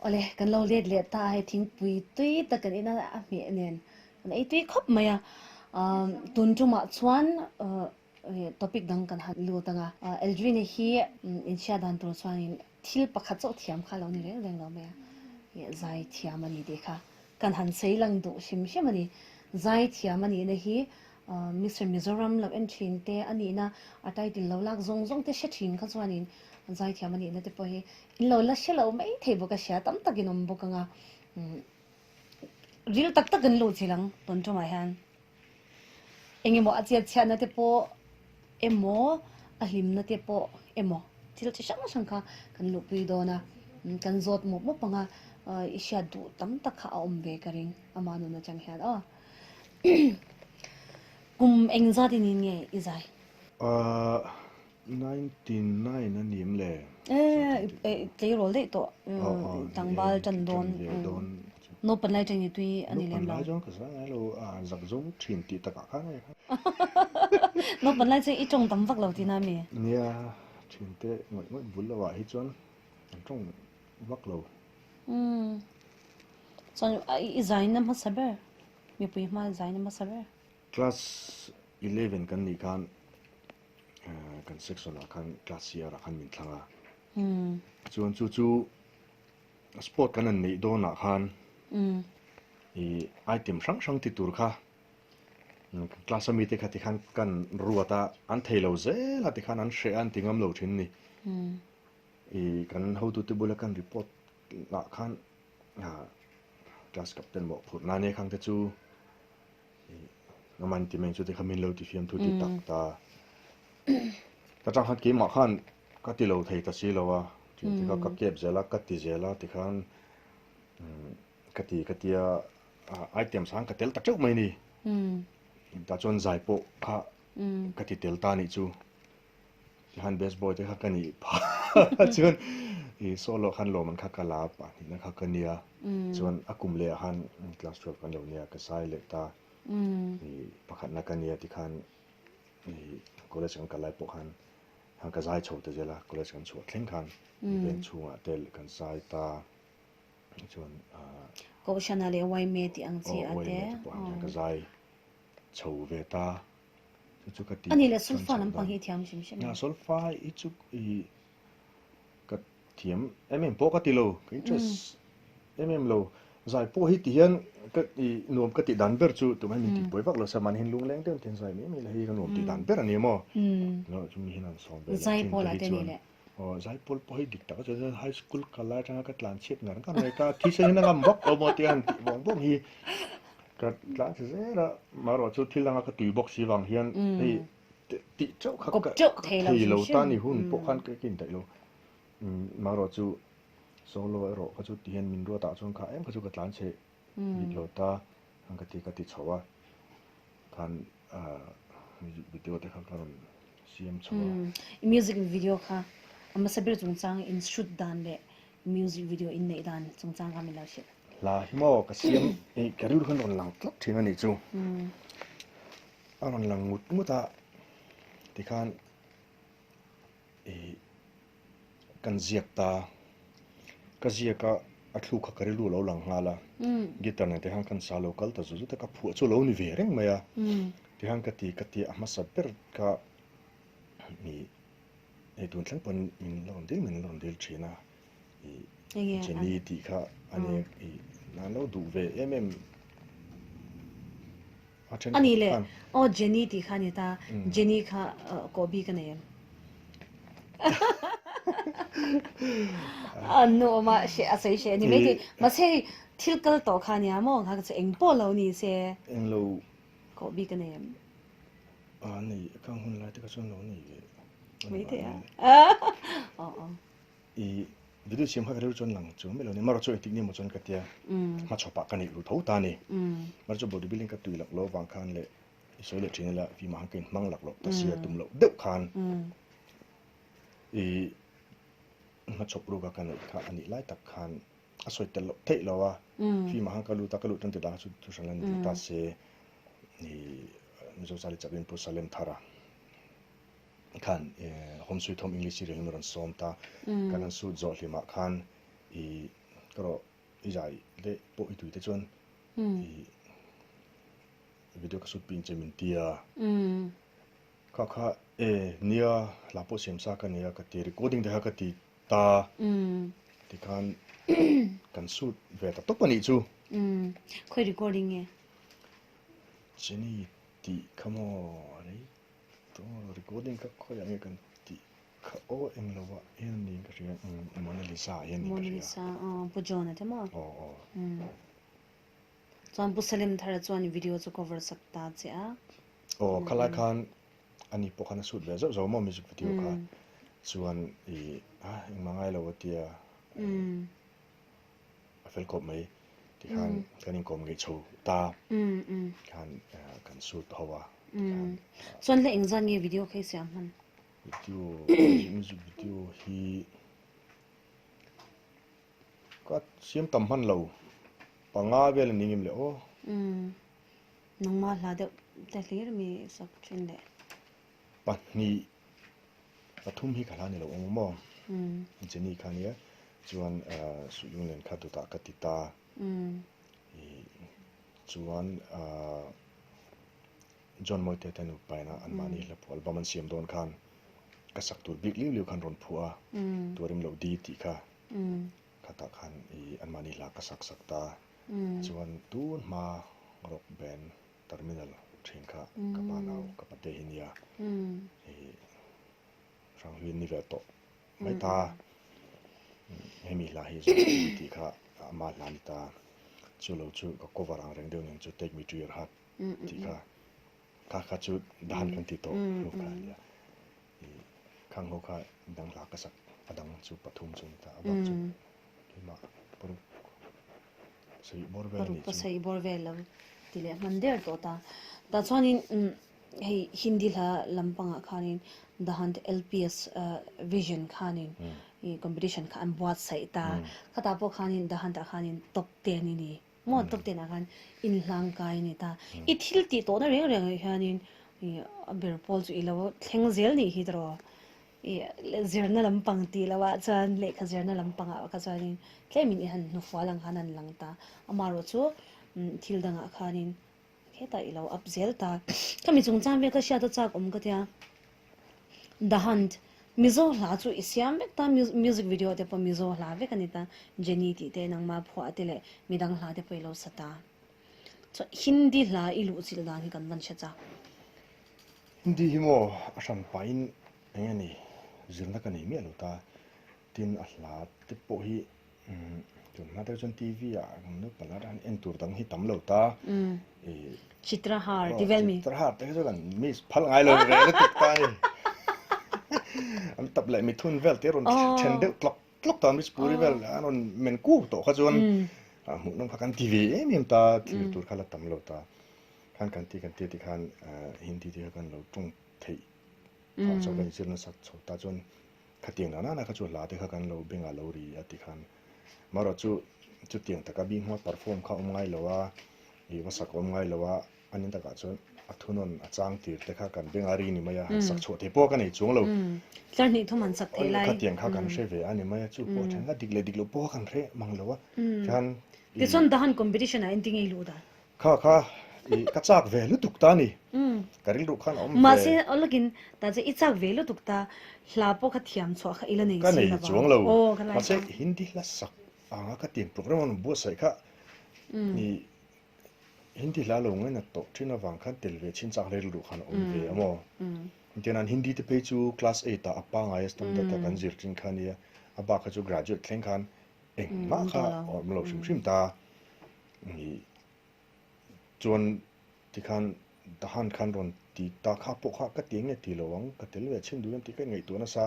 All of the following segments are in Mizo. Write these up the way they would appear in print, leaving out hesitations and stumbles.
Awle, kan lo let leh ta a, hei thingpui tui tak kan in a, a hmeh nen kan ei tui khawp mai a. Tun tumah chuan topic dang kan han lut ang a. Eldrina hi inchhiat dan tur chuanin thil pakhat chauh thiam kha a lo ni reng reng lo mai a, zai thiam a ni tih kha kan han sawi lang duh hrim hrim a ni. Zai thiam a nihna hi Mister Mizoram lo en thin te a nihna a title lo lak zawng zawng te hre thin kha chuanin zai thiam a nihna te pawh hi in lo la hre lo mai thei bawk a hria tam takin awm bawk ang a. Ril tak tak an luh chilh ang tun tumah hian. Engemaw a chiat chhiatna te pawh emaw a hlimna te pawh emaw thil chi hrang hrang kha kan luhpui dawn a, kan zawt mawp mawp ang a, i hriat duh tam tak kha a awm ve ka ring ama nun atang hian aw. Kum engzat in in nge i zai? 99 a ni em le? E, tleirawl daih tawh, tlangval tan dawn. Naupan lai tangin tui a ni lem lo. Naupan lai chuan ka zai ngai lo, zak zawng thin tih takah khan a ni kha. Naupan lai chuan i tawng tam vak lo tihna a mi? Nia, thinte ngawih ngawih bul lovah hi chuan an tawng vak lo. Chuan i zaina hmasa ber, mipui hma zaina hmasa ber. Class 11 kan nih khan kan section ah khan class CR ah khan min thlang a chuan chu chu sport kan han neih dawn ah khan i item hrang hrang ti tur kha class ami te kha ti khan kan ruat a an thei lo zel a ti khan an hreh a an ti ngam lo thin a ni i kan hotu te bula kan report ah khan class captain mawhphurh na nia khang te chu Naman ti mai chu te kha min lo ti fiam thu ti tak ta. Ta tang khan keimah khan ka ti lo thei ta si lo a, thian te kha ka kep zel a, ka ti zel a tikhan ka ti ka tia item sang ka tel ta teuh mai ni. Tah chuan zai pawh kha ka ti tel ta nih chu. Tikhan best boy te kha ka nih phah chuan i solo khan lawm an kha ka la pahnihna kha ka nia chuan a kum leh ah khan class 12 kan lo nia ka sai leh ta i pakhatna ka nia tikhan i college kan kal lai pawh khan khan ka zai chho ta zel a college kan chhuah thleng khan veng chhungah te kan zai ta chuan Kohhrana leh Waime tih ang chi a te ka zai chho ve ta Chu chu ka ti. A nih leh solfa lampang hi i thiam hrim hrim em? Solfa hi chu i ka thiam em em pawh ka ti lo, ka interest em em lo. Zai pawh hi ti hian ka i nuam ka tih dan ber chu tumah min tihbuai vak lo sa mahni hian lungleng deuh ten zai mai mai la hei ka nuam tih dan ber a ni maw? Chumi hian an sawm ve leh thin te hi chuan aw zaipawl pawh hi dik tak a chuan high school kal lai atanga ka tlan chhiat ngar ngar mai ka thisen hian a ngam vak lo maw tia han tih vawng vawng hi Ka tlan chhe zel a, marawh chu thil danga ka tui bawk si vang hian hei tih teuh kha ka thei lo ta ni hun pawh khan ka indaih lo. Marawh chu solo erawh kha chu ti hian min ruatah chuan kha em kha chu ka tlan chhe bik lo ta khan ka ti ka ti chho a, khan music video te kha ka rawn siam chho a. Music video kha a hmasa ber chungchang in shoot dan leh Music video in neih dan chungchang kha min lo hrilh. Hla hi maw ka siam i ka rilru khan rawn lang tlat thin a nih chu. A rawn lang ngut ngut a tikhan i kan ziak ta ka ziak a a thluk kha ka rilru a lo lang nghal a guitar nen te khan kan sa lo kal ta zut zut a ka phuah chu a lo ni ve reng mai a tikhan ka ti ka ti a hmasa ber kha i Hei tun thleng pawn min la rawn dil min la rawn dil thin a i Jenny tih kha a ni i an lo duh ve em em a then ani le aw Jenny tih kha ani ta Jenny kha koh bik a nei em an nu awm a hre a sawi hre a ni maithei mahse hei thil kal tawh kha ania maw kha chu eng pawh lo ni se englo koh bik a nei em. A nei a kang hun lai te kha chuan lo nei ve Mai thei a. Aw aw. I video siam kha ka rilru chuan lang chu mai lo ni. Marawh chu engtik ni emaw chuan ka tia hmachhawpah ka neih ru tho ta a ni. Marawh chu body building ka tui lak loh avang khan leh i sawi leh thin ila fimah khan ka inhmang lak loh ta sia tum loh deuh khan i hmachhawp ruka ka neih kha a nih lai tak khan a sawi tel loh theih lo a. Fimah khan ka lut a, ka lut tan ti dang chu thuhran la ni duh ta se. I Mizo Chali Chaplin Pu Salem Thara khan Home Sweet Home English serial hi min rawn sawm ta. Kan han shoot zawh hlimah khan i Ka rawh i zai leh pawh i tui te chuan i video ka shoot pin che min ti a. Kha kha e nia hla pawh siam sa ka nia ka ti recording te kha ka ti ta tikhan kan shoot ve ta tawp a nih chu. Khawi recording nge? Jenny tih kha maw rei tawh recording kha khawiah nge kan tih kha aw eng lo ah hian a niin ka hria Mona Lisa ah hian niin ka hria. Mona Lisa aw Pu John a te maw? Aw aw. Chuan Pu Salim Thara chuan video chu cover sak ta che a. Aw khalai khan ani pawh khan a shoot ve zauh zauh maw music video kha chuan i a engmah ngai lo a tia a fel khawp mai tikhan kan inkawm ngeih chho ta khan kan shoot ho a tikhan Chuan hle engzat nge video kha i siam hman? Video music video hi ka siam tam hman lo panga vel a ni ngem le aw. Nangmah hla deuh te hlir mi sak thin leh. Pahnih pathum hi ka hla ni lo awm maw? Jenny kha nia chuan Suhlunglen kha dawtah ka ti ta. Chuan John Mawite te nupaina anmahni hla phuah album an siam dawn khan ka sak tur bik liu liu khan rawn phuah a, Tuarim loh di tih kha khatah khan anmahni hla ka sak sak ta. Chuan tun hma rock band terminal thin kha ka pa nau ka pate hi nia i hranghlui an ni ve tawh mai ta hemi hla hi zawng pui tih kha ama hla ni ta chu lo chu ka cover ang reng deuh nen chu take me to your heart tih kha kha kha chu dan kan ti tawh ho kha nia i khang ho kha dang hla ka sak a dang chu pathum chu ni ta a bak chu keimah paruk Pasarih bawr vel a nih chu. Pasarih bawr vel lo ti leh hman der tawh ta. Tah chuanin hei Hindi hla lampangah khanin The Hunt LPS Vision khanin i competition kha an buatsaih ta. Khatah pawh khanin The Hunt ah khanin top 10 i ni. Maw top 10 ah khan inhlangkai a ni ta. I thil tih tawhna reng rengah hianin i a ber pawl chu i lo thleng zel nih hi tiraw. I zirna lampang tih loh ah chuan lehkha zirna lampang ah kha chuanin tlemin i han hnufual ang khan an lang ta. Amaherawh chu thil dangah khanin hetah i lo up zel ta. Khami chungchang vel kha hriat a chak awm ka tia. The Hunt, Mizo hla chu i siam vek ta, music video te pawh Mizo hla vek a ni ta. Jenny tih te nangmah phuah te leh midang hla te pawh i lo sa ta. Chuan Hindi hla i luhchilh dan hi kan van hre chak. Hindi hi maw a hran pahin eng nge ni zirna ka nei miah lo ta, tin a hla te pawh hi tun hma deuh chuan TV ah kan naupang lai han en tur dang hi tam lo ta ih Chitrahar ti vel mi? Chitrahar te kha chu kan miss phal ngai lo ve lutuk ta a ni, an tap leh mithun vel te a rawn then deuh tlawk tlawk ta miss puri vel an rawn men kur tawh kha chuan hmuhnawm kha kan ti ve em em ta thlir tur kha la tam lo ta. Khan kan ti kan tia ti khan Hindi te kha kan lo tawng theih phah chho kan inzir nasa chho ta chuan khatiang nana na kha chu hla te kha kan lo bengah lo ri a ti khan marawh chu chutiang taka bing hma perform kha awm ngai lo a ih va sak awm ngai lo a anin takah chuan a thunawn a chang tir te kha kan bengah ri ni mai a han sak chhuah theih pawh ka nei chuang lo Tlar hnih thum han sak theih lai khatiang kha kan hre ve a ni mai a chu pawh a then kha dik leh dik loh pawh kha kan hre mang lo a tikhan Tichuan dahan competition ah engtin nge i luh dan? Kha kha i ka chak ve lutuk ta ni. Ka rilru khan a awm ve. Mahse awlakin ta che i chak ve lutuk ta hla pawh kha thiam chhuah kha i la nei Ka si nei lova. chuang lo. Aw ka lai Mahse ta. Hindi hla sak anga ka tiang program a rawn buatsaih kha i Hindi hla lo ngaina tawh thin avang khan tel ve chin chak hle rilru khan a awm ve a maw. Engtinan Hindi te phei chu class eight ah a pangai a standard a kan zir thin kha nia a bak kha chu graduate thleng khan engmah kha a awm lo hrim hrim ta. Nih chuan tikhan Tahan khan rawn ti ta kha pawh kha ka ti nge ti lo ang, ka tel ve chhin duh em tih ka ingaihtuah nasa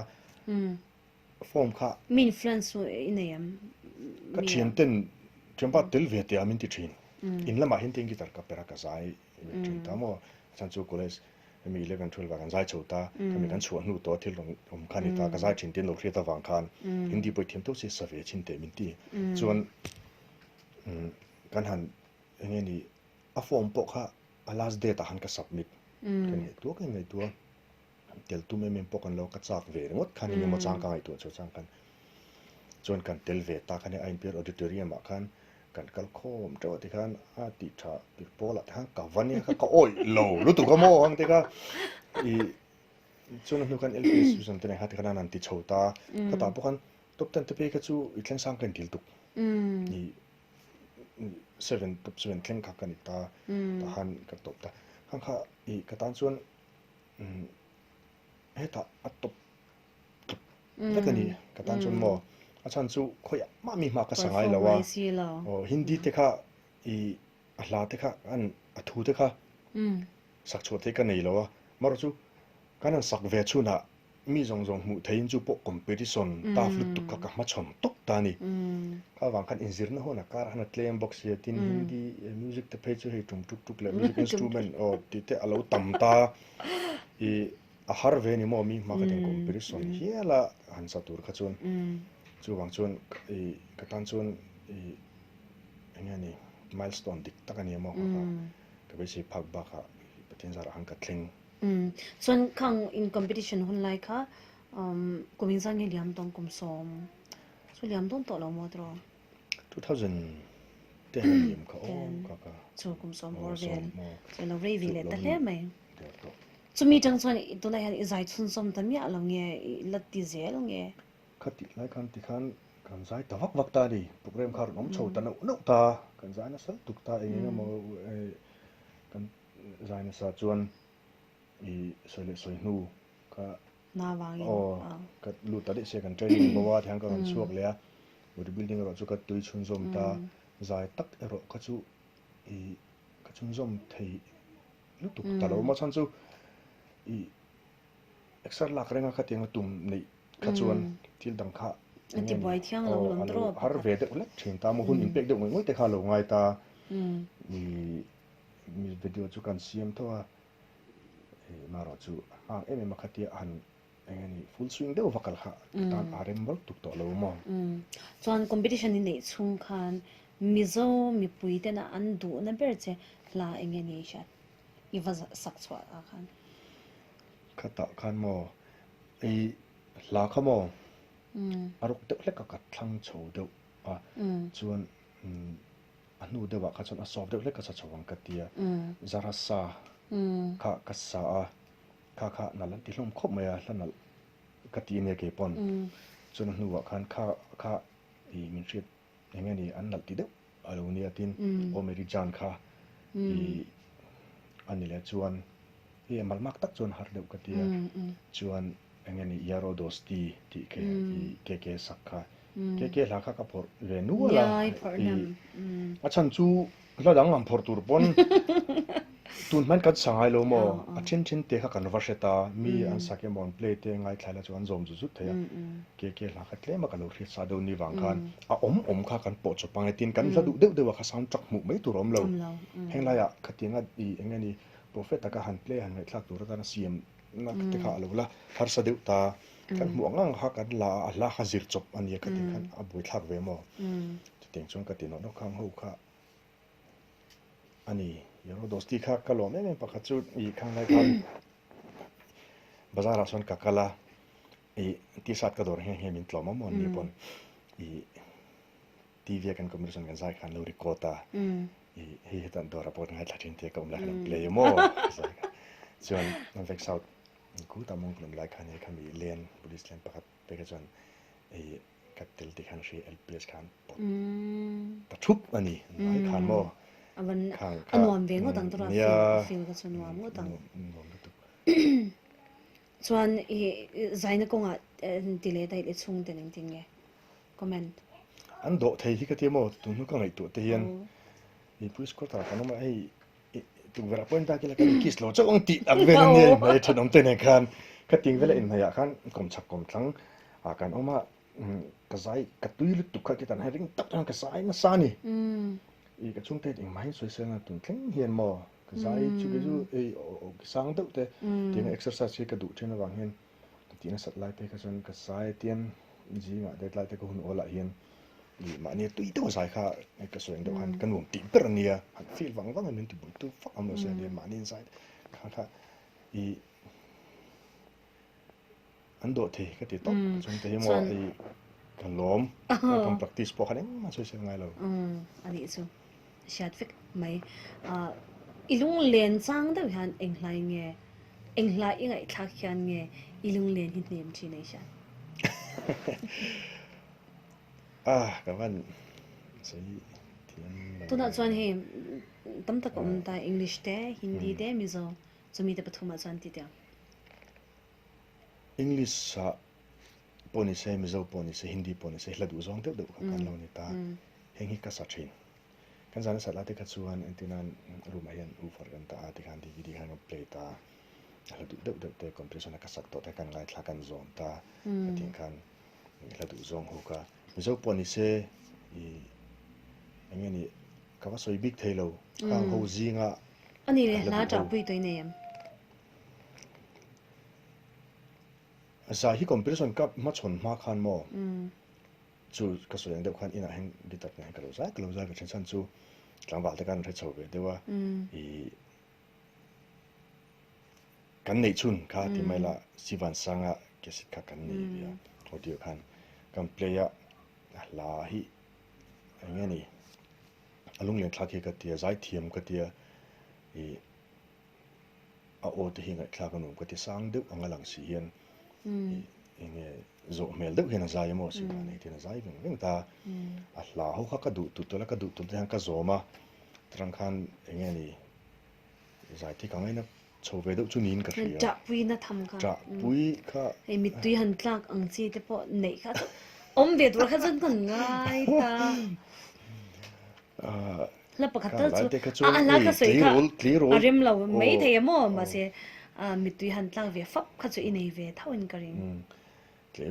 form kha. Mi influence chu i nei em? Ka thian ten thianpa tel ve teh a min ti thin. In lamah hian tin guitar ka per a ka zai ve thin ta maw. A chhan chu college hemi 11 12 ah kan zai chho ta, khami kan chhuah hnu tawh a thil rawn awm kha a ni ta, ka zai thin te an lo hriat avang khan Hindi pawh i thiam tawk si sa ve chhin teh min ti. Chuan Kan han eng nge ni a form pawh kha a last date ah khan ka submit ka ngaihtuah ka ngaihtuah tel tum em em pawh kan lo ka chak ve ringawt khan eng emaw chang ka ngaihtuah chho chang khan. Chuan kan tel ve ta kha nia, a inpiar auditorium ah khan kan kal khawm teuh a tikhan a tih tha pir pawl ah te khan ka va nia kha ka awih lo lutuk a maw ang te kha i chuan a hnu khan LPS Susan te nen kha tikhan an han ti chho ta khatah pawh khan top ten te phei kha chu i thleng sang ka intil tuk i seven top seven thleng kha ka ni ta tah khan ka tawp ta khang kha i ka tan chuan hetah a top tluk vek a ni ka tan chuan maw a chhan chu khawiah mah mi hma ka sa ngai lo a aw Hindi te kha i a hla te kha an a thu te kha sak chhuah theih ka nei lo a marawh chu kan han sak ve chhunah mi zawng zawng hmuh theihin chu pawh competition tough lutuk kha ka hmachhawn tawp ta a ni kha vang khan inzirna hun a kar han a tlem bawk sia tin Hindi music te phei chu hei tum tuk tuk leh music instrument aw tih te a lo tam ta i A har ve ni maw mi hma ka tin competition hial a han sa tur kha chuan chuvang chuan i ka tan chuan i eng nge ni milestone dik tak a ni maw kha kha ka beisei phak bakah Pathian zarah khan ka thleng. Chuan khang in competition hun lai kha kum engzah nge liam tawng kum sawm chu liam dawn tawh lo maw tiraw? 2010 a liam kha aw kha kha. Chu kum sawm bawr vel chu lo rei ve leh ta hle mai. Chumi tang chuan tunah hian i zai chhunzawm ta miah lo nge i la ti zel nge? Khatih lai khan tikhan kan zai ta vak vak ta a ni. Program kha a rawn awm chho ta nauh nauh ta, kan zai nasa lutuk ta eng eng emaw kan zai nasa chuan i sawi leh sawi hnu kha aw ka lut ta daih sia kan training bo a tihian ka rawn chhuak leh a, body building erawh chu ka tui chhunzawm ta, zai tak erawh kha chu i ka chhunzawm thei lutuk ta lo maw chhan chu i exer lak renga khatianga tum neih kha chuan thil dang kha A ti buai thiang lo lawm tawh a har ve deuh hlek thin ta maw hun inpek deuh ngawih ngawih te kha a lo ngai ta i mi video chu kan siam tho a marawh chu a nghak em em a khatia han eng nge ni full swing deuh va kal kha tan a rem vak tuk tawh lo maw. Chuan competition i neih chhung khan Mizo mipui tena an duhna ber che hla eng nge ni i hriat? I va sak chhuah ah khan. Khatah khan maw i hla kha maw a rawk deuh hlek a ka thlang chho deuh a chuan a hnu deuh ah kha chuan a soft deuh hlek a sa chho ang ka tia zara sa kha ka sa a kha kha nalh an ti hlawm khawp mai a hla nalh ka ti ania keipawn chuan a hnuah khan kha kha i min hriat Eng nge ni an nalh ti deuh a lo nia tin Aw Mary Jane kha i a ni leh chuan i malmak tak chuan har deuh ka tia chuan eng nge ni Yaro Dosti tih khi i KK sak kha KK hla kha ka phawrh ve nual a i a chhan chu Hla dang ang phawrh tur pawn tun hmain kan sa ngai lo maw? A then then te kha kan va hre ta, mi an sak emaw an play te ngaithla ila chu an zawm zut zut thei a, ke ke hla kha tlem a ka lo hriat sa deuh ni vang khan a awm awm kha kan pawh chawp ang e tin kan hla duh deuh deuh a kha sound track hmuh mai tur a awm lo. Heng laiah khatianga i eng nge ni prophet taka han play han ngaihthlak tur atana siam na te kha a lo la harsa deuh ta, kan hmuh ang ang kha kan la a, a hla kha zir chawp a nia khatiang khan a buaithlak ve maw? Chutiang chuan ka ti nawh nawh khang ho kha. A ni, Yaro Dosti kha ka lawm em em pakhat chu i khang lai khan bazar ah chuan ka kal a, i t-shirt ka dawr nghe nghe min tlawm a maw ni pawn i TV a kan competition kan zai khan lo record a, i hei hetan dawr ah pawh kan ngaithla thin tia ka awm lai khan an play a maw zai kha chuan an vek south kutah mawngkawn awm lai khan hei khami len police len pakhat Te kha chuan i ka tel tih khan hria LPS khan pawt ta thup a ni mai khan maw khang kha a nuam ve ngawt ang tura feel kha chu nuam ngawt ang nuam lutuk chuan i zaina kawngah ti leh daih leh chhungte engtin nge comment an dawh thei hi ka tia maw tun hnu ka ngaihtuah te hian i police quarter kan awm a hei Tukverh ah pawhin dak ila kan inkiss lo chauh ang tih ang vel a nia inhmai thenawm te nen khan ka ting vela inhmai ah khan kawmchhak kawmthlang ah kan awm a ka zai ka tui lutuk kha khitan hian ring tak chuan ka zai nasa a ni i ka chhungte hian engmah hi sawi sel na tun thleng hian maw ka zai chu kei chu ei sang deuh te tiang exercise hi ka duh thin avang hian tih nasat lai phei kha chuan ka zai atian zingah te tlai te ka hun awl ah hian Ih mahni a tui deuh a zai kha ka sawi ang deuh khan ka nuam tih ber a nia, han feel vang vang in min ti bui tu vak awm lo se ania mahni in zai kha kha ih an dawh thei ka ti tawp ka chhungte hi maw ih. Ka lawm. Kan practice pawh khan engmah sawi sel ngai lo. A nih chu. Hriat vek mai. I lunglen chang deuh hian eng hlai nge, eng hlai i ngaihthlak hian nge i lunglen hi hnem thin a i hriat? Ah, ka van sawi thiam lo. Tunah chuan hei tam tak a awm ta, English te, Hindi te, Mizo, chumi te pathumah chuan ti teh ang. English ah pawh ni se, Mizo pawh ni se, Hindi pawh ni se, hla duh zawng deuh deuh kha kan lo ni ta. Heng hi ka sa thin. Kan zan a sat lai te kha chuan entirnan room ah hian woofer kan dah a, tikhan DVD khan kan play ta a, hla duh deuh deuh te competition a ka sak tawh te kan ngaithla kan zawm ta a tih khan hla duh zawng ho kha Mizo pawh ni se ih eng nge ni ka va sawi bik thei lo khang ho zinga A ni le hla ṭahpui tawh i nei em? Zai hi competition ka hmachhawn hma khan maw chu ka sawi ang deuh khan inah hian guitar nen hian ka lo zai ka lo zai ve thin chhan chu tlangval te khan an hre chho ve deuh a ih kan neih chhun kha ti mai la Sivansanga cassette kha kan nei ve a audio khan kan play a a hla hi eng nge ni a lunglen thlak hi ka tia zaithiam ka tia ih. a aw te hi ngaihthlak a nuam ka ti sang deuh ang a lang si hian eng nge zawh hmel deuh hian a zai emaw si dan hian a zai veng veng ta a hla ho kha ka duh tut tawlh a ka duh tut te hian ka zawm a tarang khan eng nge ni zai thik ang aina chho ve deuh chu niin ka hria ṭahpui na tham kha ṭahpui kha hei mittui han tlak ang chi te pawh neih kha chu awm ve tur kha chuan kan ngai ta. Hla pakhat tal chu a hla kha sawi kha a rem lo mai thei a maw mahse mittui han tlak ve fap kha chu i nei ve tho in ka ring.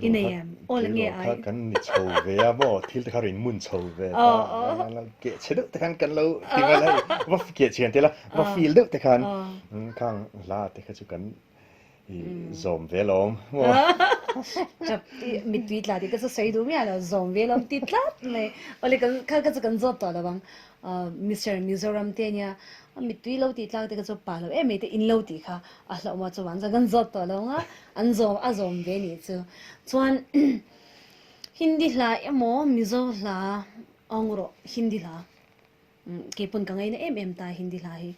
I nei em? Aw la nge ai. Kan ni chho ve a maw thil te kha rawn mun chho ve ta keh chhe deuh te khan kan lo ti mai la va keh chhian te la va feel deuh te khan khang hla te kha chu kan I zawm ve lawm maw? Tap i mittui tla tih ka chu sawi duh miah lo, zawm ve lawm ti tlat mai. Awle kan kha kha chu kan zawt tawh lo ang. Mister Mizoram te nia mittui lo tih tlak te kha chu pa lo em mai te in lo tih kha a hlauh maw chuvang chuan kan zawt tawh lo ang a, an zawm a zawm ve nih chu. Chuan Hindi hla emaw Mizo hla awng rawh Hindi hla. Kei pawn ka ngaina em em ta Hindi hla hi.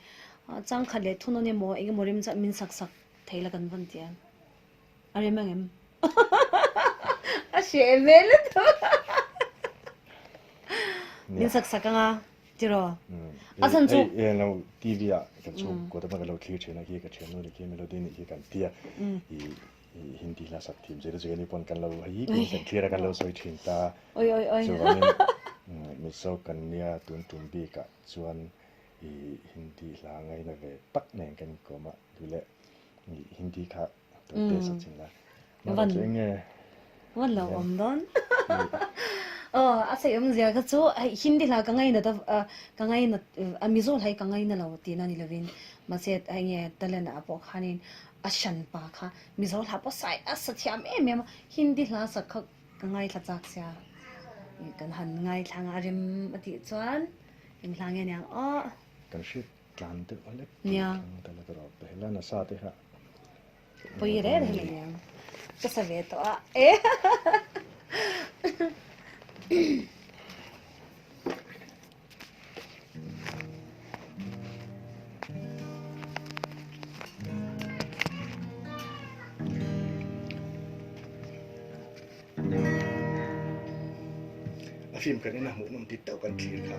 Changkhat leh thunawn emaw eng emaw rem chuan min sak sak thei la kan vawn tih a. A rem ang em? A hreh hmel lutuk. Min sak sak ang a tiraw? A chhan chu. Hei lo TV ah kan chhungkaw te pawn kan lo thlir thin a khi ka thiannu nih khi Melody nih khi kan tia. Hindi hla sak thim zir zir ni pawn kan lo hei hi kan thlir a kan lo sawi thin ta. Oi oi oi. Chuvangin Mizo kan nia tun tum bikah chuan i Hindi hla ngaina ve tak nen kan inkawm a duh leh Hindi kha tawi te sak chin la. Van chu eng nge? Van lo awm dawn. Aw a sawi awm zia kha chu hei Hindi hla ka ngainat a ka ngainat a Mizo hla hi ka ngaina lo tihna ni lovin mahse hei nge talent ah pawh khanin A hran pa kha Mizo hla pawh sai a sa thiam em em a, Hindi hla sak kha ka ngaithla chak sia, kan han ngaithla ang a rem a tih chuan eng hla nge niang aw. Kan hriat tlan deuh a lek tih thlang ta la rawh pehla nasa te kha. Pawi reng reng a niang ka sa ve tawh a e. A film kan en a hmuh nawm ti teuh kan thlir kha.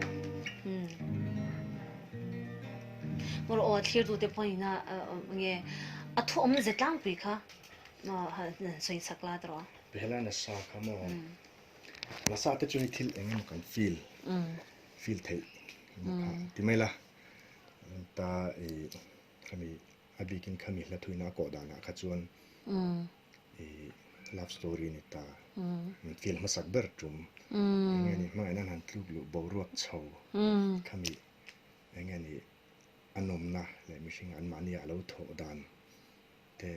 Ngawr aw thlir tu te pawh ina nge a thu awm ze tlangpui kha sawi chak la tawh. Pehla nasa kha maw. Nasa te chu hei thil eng emaw kan feel feel theih emaw kha ti mai la ta i khami a bikin khami hla thuina a kawh danah kha chuan i love story ni ta feel hmasak ber tum eng nge ni hmangaihna an han tluk luh boruak chho khami eng nge ni a nawmna leh mihring anmahni a lo thawh dan te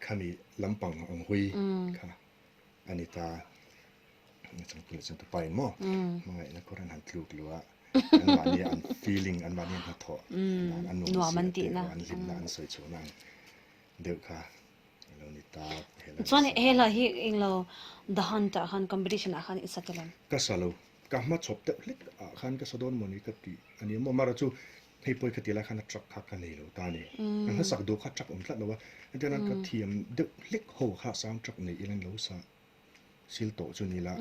Khami lampang ang hui kha a ni ta. Changtu leh changtu pa in maw hmangaihna khur an han tluk luh a, anmahni an feeling, anmahni an hnathawh dan an nuam zia te an hlimna an sawi chhuahna ang deuh kha a lo ni ta. ta hela. Chuan hela hi englo The Hunt ah khan competition ah khan i sa tel em? Ka sa lo. Ka hma chhawp deuh hlek ah khan ka sa dawn mawni ka tih a ni maw? Mara chu hei pawi ka ti lai khan a truck kha ka nei lo ta a ni. Ka hmasak duh kha truck awm tlat lo a, hetiang nan ka thiam deuh hlek ho kha sound truck nei ila lo sa sil tawh chu ni la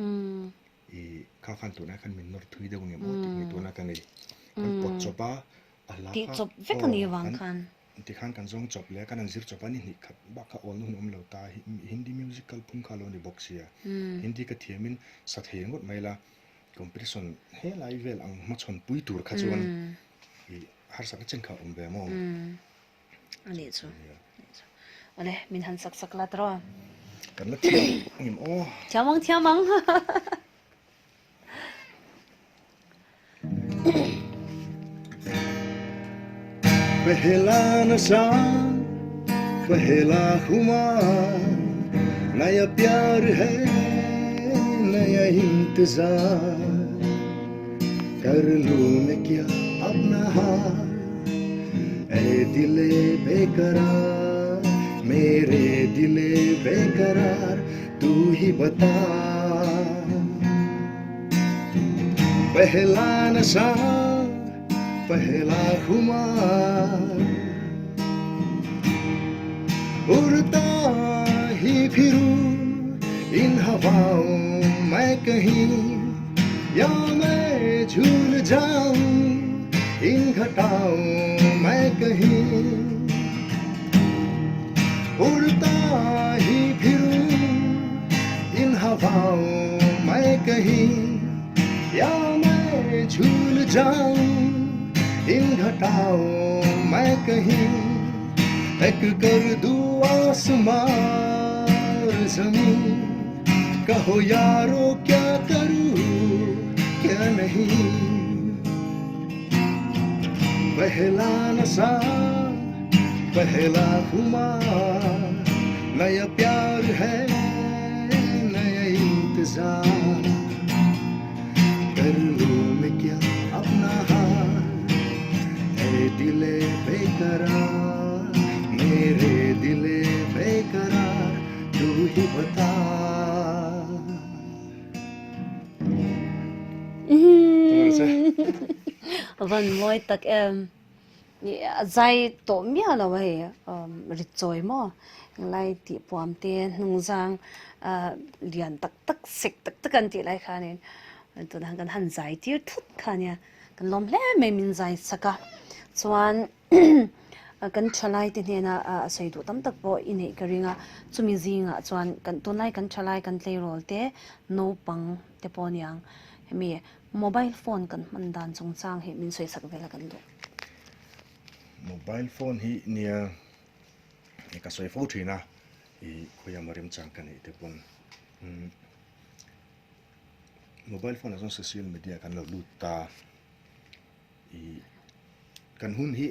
i kha khan tunah khan min nawr thui deuh ngem aw tih ngaihtuahna ka nei. Kan pawt chawp a, a hla Tih kha chawp vek a aw ni avang kan khan. Tikhan kan zawng chawp leh a, kan han zir chawp a ni hnih khat bak kha awlna hun awm lo ta, Hindi music kalphung kha a lo ni bawk sia. Hindi ka thiamin sa thei ngawt mai la, competition helai vel ang hmachhawn pui tur kha chuan i harsatna chen kha a awm ve maw? A nih chu. Awle, min han sak sak la tawh. Kan la thiam ngim aw. Thiam ang, thiam ang. Pehla nasa, pehla khumar, naya pyar hai, naya intizar, kar lu main kya apna haal, ae dile bekarar, mere dile bekarar, tu hi bata. Pehla nasa, pehla khumar, Udta hi phiru in hawaon main kahin, ya main jhool jaun in ghataon main kahin. Udta hi phiru in hawaon main kahin, ya main jhool jaun in ghataon main kahin. Ek kar du aasmaan aur zameen, kaho yaaro kya karu kya nahi. Pehla nasa, pehla khumar, naya pyar hai, naya intizar, kar lu main kya apna haal, ae dile bekarar, mere dile bekarar, tu hi bata. Van mawi tak em. A zai tawh miah lo a hei rit chawi maw englai tih puam te hnungzang lian tak tak sek tak tak an tih lai khanin tunah kan han zai tir thut kha nia kan lawm hle mai min zai chak a chuan kan thalai te hnena a sawi duh tam tak pawh i neih ka ring a chumi zingah chuan kan tunlai kan thalai kan tleirawl te naupang te pawh aniang hemi Mobile phone kan hman dan chungchang hi min sawi sak vel a kan duh. Mobile phone hi nia ka sawi fo thin a, i khawi emaw remchang ka neih te pawn mobile phone ah chuan social media kan lo lut ta, i kan hun hi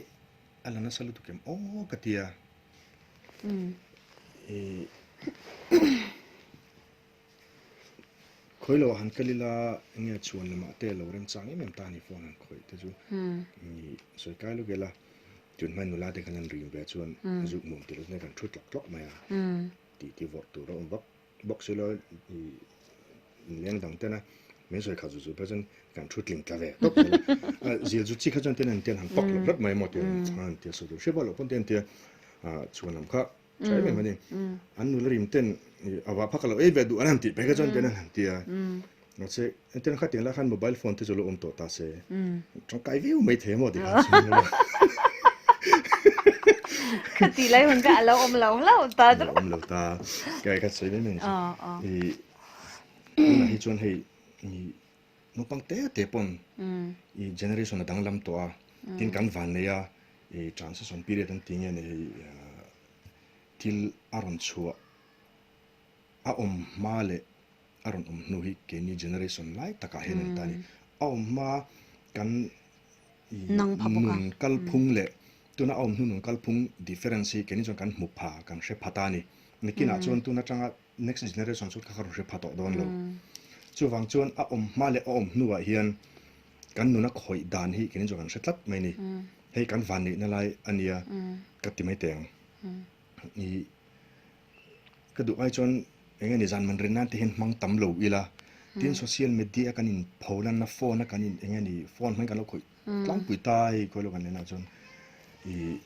a la nasa lutuk em aw ka tia, i. Khawi lo ah han kal ila enge chhuan lamah te lo remchang em em ta ni phone han khawih te chu ni sawi kai lawk ila tun hmai nula te khan an rim ve chuan zuk mum tih loh chuan kan thu tlawk tlawk mai a tih ti vawrh tur a awm vak bawk si lo i leng dang tena min sawi khat zut zut phei chuan kan thu tling tla ve tawp zel a zil zu chi kha chuan ten an ten han pak hlawp hlawp mai maw ti an tia sawi tur hria pawh loh pawn te an tia chhuan lam kha Tha em em a ni. An nula rim ten a vah phak lo ei ve duh an han tih phei kha chuan ten an han ti a. Mahse entirna kha tiang lai khan mobile phone te chu lo awm tawh ta se. Tangkai viau mai thei maw ti khan chhung ila. Kha tih lai hun kha a lo awm lo hlauh ta. A lo awm lo ta. Kai kha sawi mai mai ni. I tunah hi chuan hei naupang te te pawn i generation a danglam tawh a. Tin kan van nei a. I transition period an tih nge ni hei thil a rawn chhuah a awm hma leh a rawn awm hnu hi keini generation lai takah hian an ta a ni. A awm hma kan i nun kalphung leh tuna a awm hnu nun kalphung difference hi keini chuan kan hmu pha kan hre pha ta a ni. Nikinah chuan tun atanga next generation chu kha rawn hre pha tawh dawn lo. Chuvang chuan a awm hma leh a awm hnuah hian kan nuna khawih dan hi keini chuan kan hre tlat mai a ni. Hei kan van neihna lai a nia ka ti mai teh ang. I. Ka duh ai chuan eng nge ni zan man rin nan te hian hmang tam lo ila, tin social media a kan in pho lan na phone a kan in eng nge ni phone hmang kan lo khawih tlangpui ta hei khawi lo kan len ah chuan ih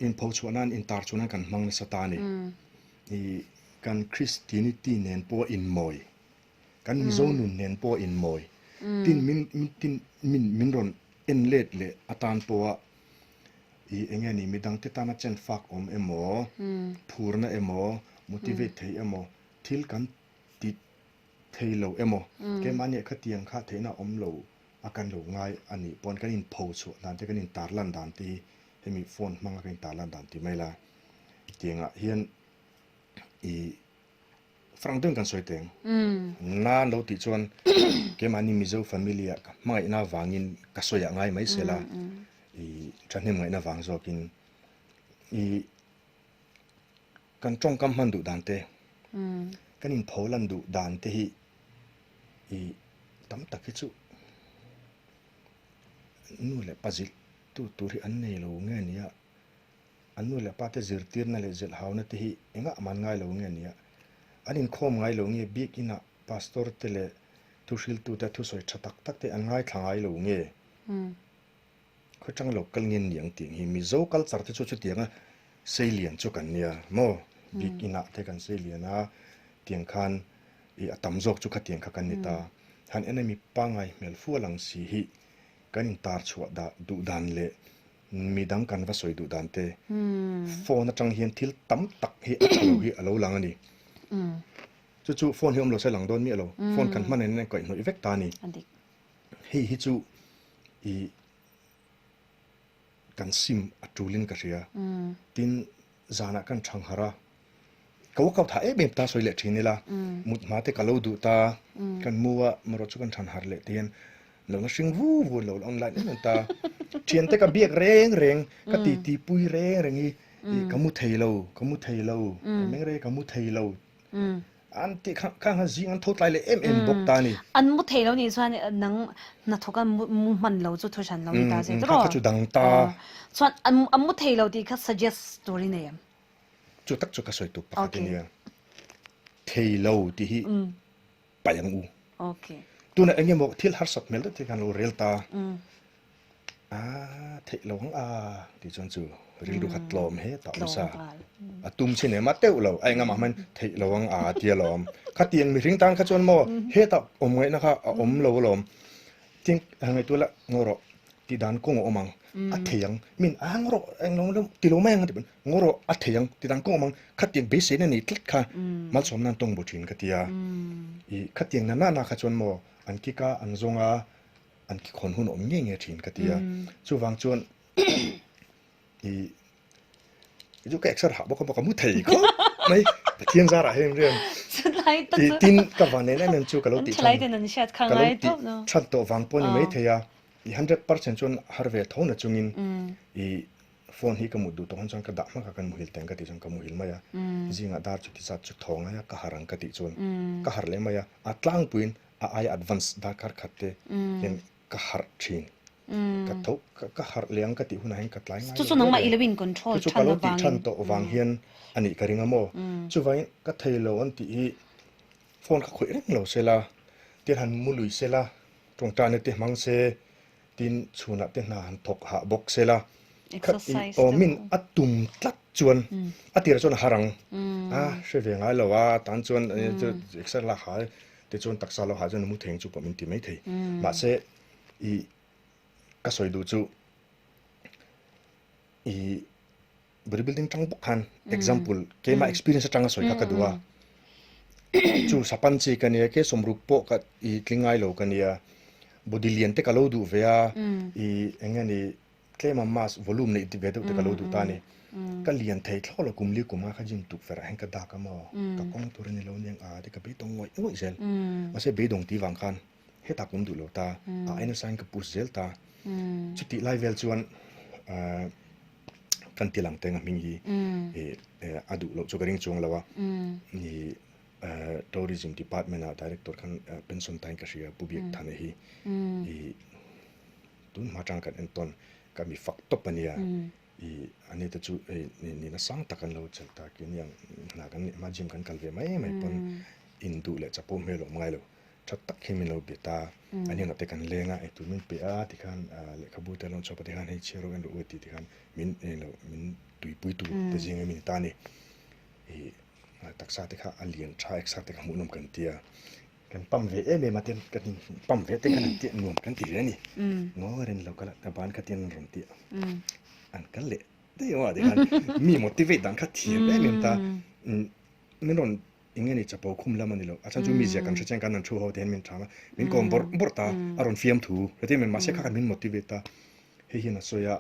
in pho chhuah nan in tar chhuah nan kan hmang nasa ta a ni. Ih kan Christianity nen pawh a inmawi, kan Mizo nun nen pawh a inmawi, tin min tin min min rawn en let leh atan pawha I eng nge ni midangte tana chen fak awm emaw, phurna emaw, motivate thei emaw, thil kan ti thei lo emaw, keimahni ah khatiang kha theihna awm lo a kan lo ngai a nih pawn kan inpho chhuah dan te, kan intarlan dan te hi hemi phone hmanga kan intarlan dan ti mai la. Tiangah hian i Frank deuhin kan sawi teng. Na an lo tih chuan keimahni Mizo family ah ka hmangaihna avangin ka sawi ah ngai mai sela i thahnem ngaihna vang zawkin i kan tawngkam hman duh dan te kan inpho lan duh dan te hi i tam tak hi chu nu leh pa zilh tu tur hi an nei lo nge nia. An nu leh pa te zirtirna leh zilhhauna te hi engah man ngai lo nge nia? An inkhawm ngai lo nge biakinah pastor te leh thuhriltute thusawi tha tak tak te an ngaithla ngai lo nge? Khawchang lo kal nge niang tih ang hi Mizo culture te chu chutianga seilian chu kan nia maw? Biakinah te kan seilian a tiang khan i a tam zawk chu khatiang kha kan ni ta. Han en a mi pangai hmel fual ang si hi kan intar chhuah dah duh dan leh Mi dang kan va sawi duh dan te, phone atang hian thil tam tak hi a tha lo hi a lo lang a ni. Chu chu phone hi awm lo se lang dawn miah lo, phone kan hman in a kaihhnawih vek ta a ni. Hei hi chu i kan sim a tulin ka hria. Tin, zanah kan thangharh a, ka workout hah em em ta sawi leh thin ila, mut hma te ka lo duh ta, kan mu a, marawh chu kan than harh leh te hian lo la hring vu vu lo la online em em ta, thian te ka biak reng reng, ka ti ti pui reng reng hi ka mu thei lo, ka mu thei lo, ka meng rei ka mu thei lo. An tih kha kha kha zing an tho tlai leh em em bawk ta a ni. An mu thei lo nih chuan nang hnathawk a mu hman lo chu thu hran lo ni ta se tiraw? Kha kha chu dang ta. Chuan an mu thei lo tih kha suggest tur i nei em? Chu tak chu ka sawi tuk pakhat a nia. Thei lo tih hi paih ang u. Tunah eng emaw thil harsat hmel deuh te khan lo rel ta. A theih lo ang a tih chuan chu rilru kha tlawm he ta awm sa. A tum chin em a teuh lo a engah mah hman theih lo ang a tia lawm. Khatiang mihring tan kha chuan maw hetah awm ngaihna kha a awm lo alawm. Tin han ngaihtuah la ngaw rawh tih dan kawng a awm ang a thei ang min a ngaw rawh eng lo lo ti lo mai ang a ti pawn ngaw rawh a thei ang tih dan kawng a awm ang khatiang beiseina nei tlat kha malsawmna an tawng bu thin ka tia. Ih khatiang na na na kha chuan maw an kik a an zawng a an ki khawn hun a awm ngei ngei thin ka ti a, chuvang chuan i chu ka exer hah bawk a maw ka mu thei khawp mai Pathian zarah hian rian i tin ka van nen em em chu ka lo tih than ka lo tih that tawh vang pawh a ni maithei a i 100% chuan har ve tho na chungin i phone hi ka mut duh tawh chuan ka dah hmak a kan muhil teng ka tih chuan ka muhil mai a zingah dar chu ti zat chu thaw ngai a ka harh ang ka tih chuan ka harh leh mai a a tlangpuiin a aia advance darkar khat te hian ka harh thin. Ka tho ka harh leh ang ka tih hunah hian ka tlai ngai lo. Chu chu nangmah i lo in control than avangin. Chu chu ka lo tih than tawh vang hian a nih ka ring a maw. Chuvangin ka thei lo an tih hi phone ka khawih reng lo sela, tin han mu lui sela, tawngtaina te hmang se, tin chhunah te hna han thawk hah bawk sela, kha aw min a tum tlat chuan a tirah chuan a har ang a hre ve ngai lo a tan chuan exer lak ha te chuan taksa lo ha chuan mu thei ang chu pawh min ti mai thei mahse i ka sawi duh chu i body building tang bawk khan example keimah experience atanga sawi kha ka duh a chu sapan chi ka nia ke sawmruk pawh ka i tling ngai lo ka nia body lian te ka lo duh ve a i eng nge ni Tlema mass volume neih ve deuh te ka lo duh ta a ni. Ka lian thei thlawk lo kum li kum a ka gym tukverh ah hian ka dak a maw ka kawng tur a ni lo aniang a ti ka beidawng ngawih ngawih zel. Mahse beidawng tih vang khan hetah ka awm duh lo ta a aina sain ka push zel ta. Chutih lai vel chuan kan ti lang teng a hming hi a duh loh chu ka ring chuang lo a ni tourism department ah director khan pension tain ka hria Pu Biak Thane hi i Tun hma tang kan entawn ka mi fak tawp a nia. I ani te chu hei nihna sang tak an lo chelh ta keini ang hna kan neih hma gym kan kal ve mai mai pawn in duh leh chapo hmel a awm ngai lo. Tha tak hi min lo be ta. An hnenah te kan leng a, eitur min pe a tikhan lehkhabu te an lo chhuak a tikhan hei chhiar rawh en rawh u tih tikhan min eng lo min tuipui tur te zinga mi ni ta a ni. I taksa te kha a lian tha exer te kha hmuhnawm kan ti a. Kan pump ve em em a tin kan in pump ve te khan an tih nuam kan ti ve a ni. Ngawi reng lo kal a ka ban kha tin an rawn tih a. An kal leh daih a tikhan mi motivate dan kha thiam em em ta. Min rawn eng nge ni chapo khum lam a ni lo. A chhan chu mi zia kan hre chiang khan an thu ho te hian min chhang a. Min kawm bawrh bawrh ta a rawn fiam thu. Heti em em mahse kha khan min motivate ta. Hei hian a sawi a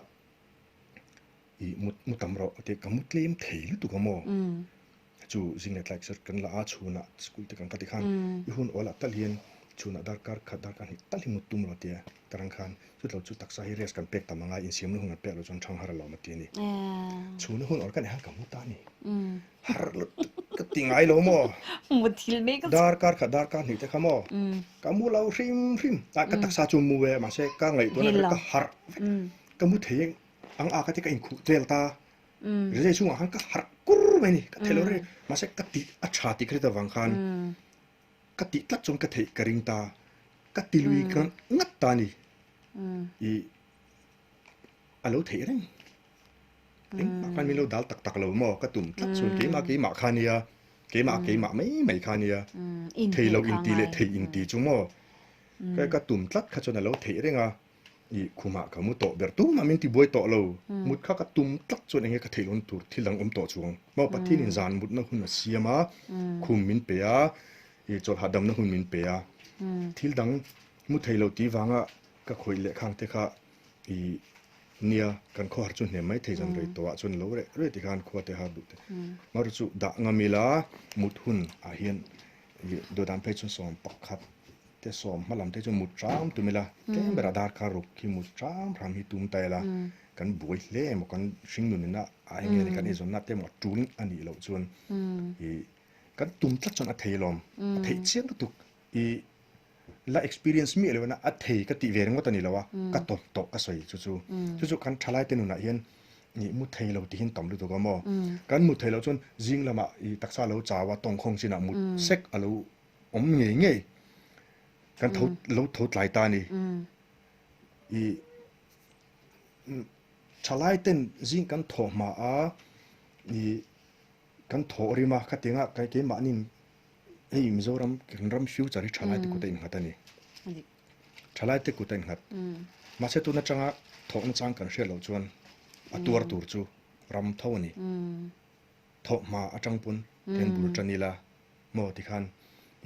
i mu mu tam rawh a ti ka mu tlem thei lutuk a maw. Chu zing leh tlai kan la a chhunah school te kan ka ti khan i hun awl ah tal hian chhunah darkar khat darkar hnih tal hi mut tum rawh tia tarang khan chutlo chu taksa hi rest kan pek tam anga insiamna hun kan pek loh chuan thang har alawm a ti a ni. Chhuna hun awl ka neih khan ka mu ta a ni. Har lutuk ka ti ngai lo maw? Darkar khat darkar hnih te kha maw? Ka mu lo hrim hrim a ka taksa chu mu e mahse ka ngaihtuahna ka harh vek ka mu thei ang a ka ti ka inkhuh vel ta. Rizai chhungah khan ka harh kur mai a ni, ka theih loh reng mahse ka tih a tha tih ka hriat avang khan ka tih tlat chuan ka theih ka ring ta, ka ti lui ngat ta a ni. I a lo theih reng, engmah khan min lo dal tak tak lo maw ka tum tlat chuan keimah keimah kha nia, keimah keimah mai mai kha nia, thei lo inti leh thei inti chu maw ka tum tlat kha chuan a lo theih reng a. I khumah ka mu tawh ber tumah min tibuai tawh lo. Mut kha ka tum tlat chuan enge ka theih lawn tur thil dang awm tawh chuang. Maw Pathianin zan mutna hun a siam a, khum min pe a, i chawlh hahdamna hun min pe a. Thil dang mu thei lo tih vanga ka khawih leh khang te kha i nia kan khawhar chu hnem mai thei zan rei tawhah chuan lo reh reh ti khan khua te har duh te. Marawh chu dah ngam ila mut hun ah hian i dawhdan phei chuan 11 te sawm hma lam te chu mut ram tum ila tlem berah darkar ruk hi mut ram ram hi tum ta ila kan buai hle emaw kan hringnun ina a eng nge ni kan eizawnna te emaw a tul a nih loh chuan ih kan tum tlat chuan a thei alawm a theih chiang lutuk ih la experience miah loh ina a thei ka tih ve ringawt a ni lo a ka tawp tawh ka sawi chu chu chu chu kan thalai te nunah hian ih mu thei lo tih hi an tam lutuk a maw kan mut theih loh chuan zing lamah ih taksa a lo chau a tawngkhawng chinah mut sek a lo awm ngei ngei kan tho lo tho tlai ta a ni. I thalai ten zing kan thawh hma a i kan thawh rim a khatianga keimahni hei Mizoram kan ram future hi thalai te kut a innghat a ni. Thalai te kut a innghat. Mahse tun atanga thawhna chang kan hriat loh chuan a tuar tur chu ram tho a ni. Thawh hma atang pawn then bul tan ila maw tikhan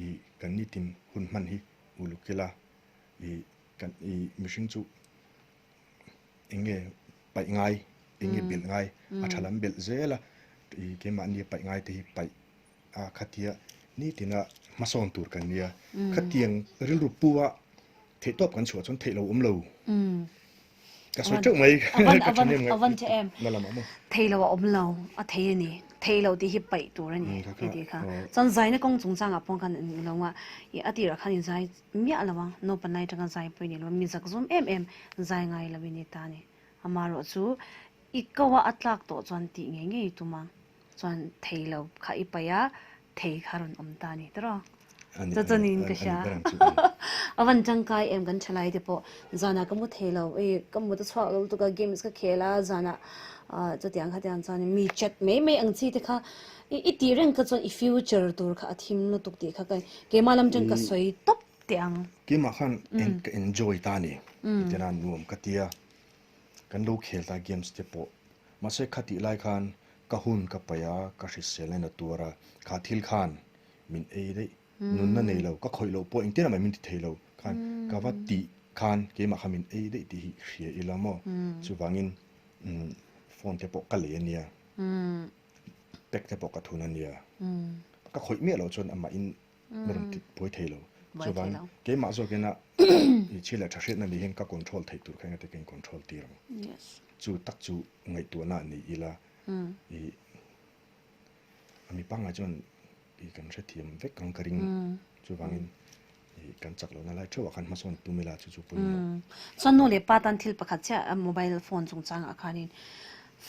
i kan nitin hun hman hi uluk ila i kan i mihring chu eng nge paih ngai eng nge belh ngai a tha lam belh zel a i keimahni a paih ngai te hi paih a khatia nitina hmasawn tur kan nia khatiang rilru pu a theihtawp kan chhuah chuan theih lo awm lo. Ka sawi teuh mai. Avan avan avan che em. Thei lo a awm lo a thei a ni. Thei lo tih hi paih tur a ni i tih kha. Chuan zaina kawng chungchangah pawh khan in lo a i a tirah khan in zai miah lo a naupang lai atanga zai pawh i ni lo a mi zak zum em em zai ngai lo i ni ta a ni. Amaherawh chu i ko a a tlak tawh chuan tih ngei ngei i tum a chuan thei lo kha i paih a thei kha rawn awm ta a ni tawrh a. Chu chu niin ka hria. A van tangkai em kan thalai te pawh zanah ka mu thei lo ei ka mut a chhuak lo lutuk a games ka khel a zanah chutiang khatiang chuan mi chat mai mai ang chi te kha i tih reng kha chuan i future tur kha a thim lutuk tih kha keimah lam chuan ka sawi tawp teh ang. Keimah khan ka enjoy ta a ni. Tena nuam ka tia kan lo khel ta games te pawh mahse khatih lai khan ka hun ka paih a ka hrisel a in a tuar a kha thil khan min ei daih nunna nei lo ka khawih loh pawh engtin ah mah min ti thei lo khan ka va tih khan keimah kha min ei daih tih hi hria ila maw chuvangin phone te pawh ka lei ania pack te pawh ka thun ania ka khawih miah loh chuan amah in min rawn ti buai thei lo chuvangin keimah zawk ina i chhi leh tha hriatna ni hian ka control theih tur kha engati ka in control tir ang chu tak chu ngaihtuahna ni ila i A mi pangngai chuan i kan hrethiam vek ang ka ring. Chuvangin i kan chak lohna lai theuhah khan hmasawn tum ila chu chu pawimawh. Chuan nu leh pa tan thil pakhat chiah mobile phone chungchangah khanin.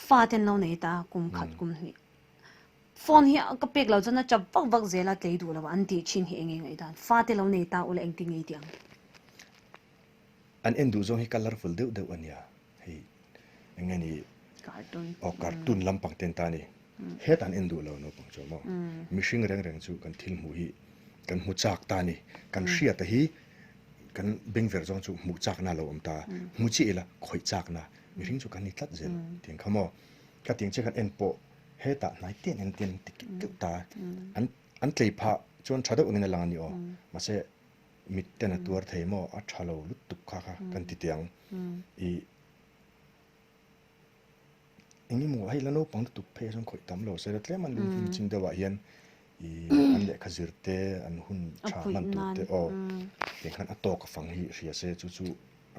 Fa te an lo nei ta kum khat kum hnih. Phone hi ka pek lo chuan a chap vak vak zel a tlei duh lo a an tih thin hi eng nge ngaihdan. Fa te lo nei ta ula engtin nge i tih ang? An en duh zawng hi colourful deuh deuh a nia hei eng nge ni Cartoon. Aw cartoon lampang te an ta a ni. Hetah an en duh lo naupang chu maw. Mihring reng reng chu kan thil hmuh hi kan hmu chak ta a ni. Kan hriata hi kan bengverh zawng chu hmuh chakna a lo awm ta. Hmu chiah ila khawih chakna mihring chu kan ni tlat zel tiang kha maw. Ka tiang che khan en pawh hetah hnai te an en te an ti keuh keuh ta an an tlei phah chuan tha deuh angin a lang a ni aw. Mahse mit ten a tuar thei maw a tha lo lutuk kha kha kan ti teh ang. I eng emaw hei la naupang lutuk phei chuan khawih tam lo se la tlem an lungfing ching deuh ah hian i an lehkha zir te an hun tha hman tur te aw tiang khan a tawk a fang hi hria se chu chu